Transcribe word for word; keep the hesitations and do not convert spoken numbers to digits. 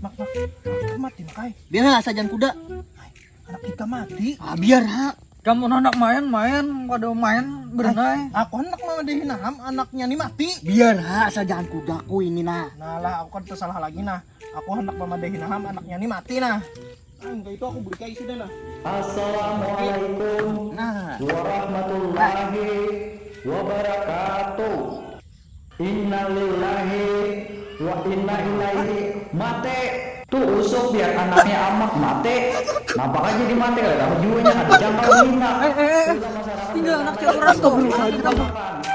Mak, mak, mak, mati, mak, ai. Biar ha, sajan kuda. Ai, anak ikam mati. Ah, biar ha. Kamu anak main, main, pada main berenai. Ai, aku hendak mamadahi naham, anaknya ni mati. Biar ha, sajan kudaku ini nah. Nah lah, aku kada tasalah lagi nah. Aku hendak mamadahi naham, anaknya ni mati nah. Ah, enggak, itu aku beli kai sudah nah. Assalamualaikum Nah. warahmatullahi wabarakatuh. Innalillahi wa inna ilaihi mate. Tuh usuk biar anaknya amak mate. Nampak aja di mate kada tahu juanya ada jangkau minyak. Eh, eh, eh. Tinggal anak cewek orang tuh. Astagfirullahaladzim.